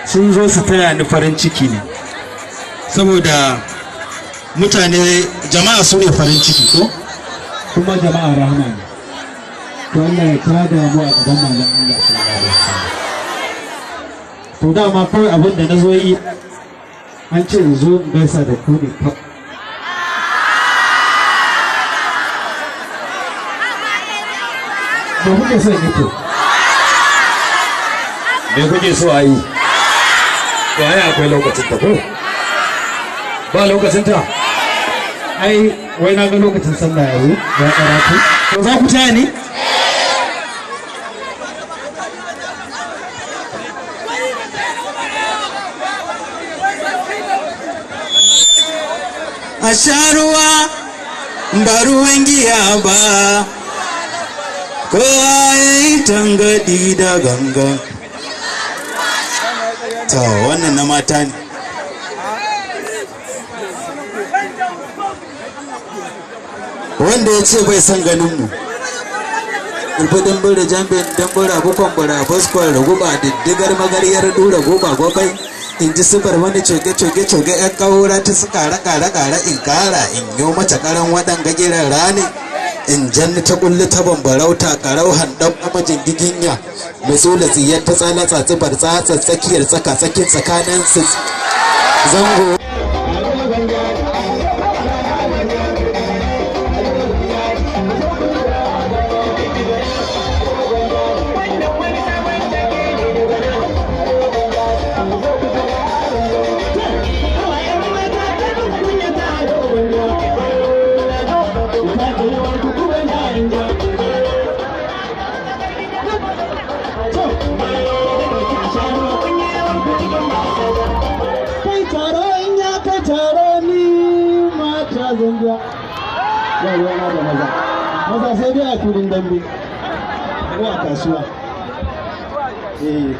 Sun zo su taya ni farin ciki ne, saboda mutane, jama'a su ne farin ciki, ko kuma jama'a rahama ne. To Allah ya tada mu a gaban manzon Allah sallallahu alaihi wasallam. To dama kawai abin da na zo yi, an ce in zo in gaisa da ku ne kawai. Me kuke son yi? To Me kuke so a yi? To ai akwai lokacin ta, ko ba lokacin ta? Ai wai na ga lokacin sallah yayi ya karatu. To za ku taya ni? A sha ruwa, ba ruwan giya ba. Kowa ya yi tangadi da ganga. Ta wannan na mata ne. Wanda ya ce bai son ganin mu, Bulbudin biri, jambin dambura, bukon bura, baskon raguba, diddigar magaryar dura, goba gwabai, in ji sifar wani coge coge coge, yan kawura ta su kara kara kara, in kara in yo mata karan waɗanga giran rani, in janni ta kulli ta bambarauta karau handan namijin giginya mai tsula tsiyar ta tsala tsatsubar tsatsa tsakiyar tsaka tsakin tsakanin su zango. Kai, taro in ya kai taro, ni mata zanga ba ruwana da maza. Maza sai dai a filin dambe ko a kasuwa, eh.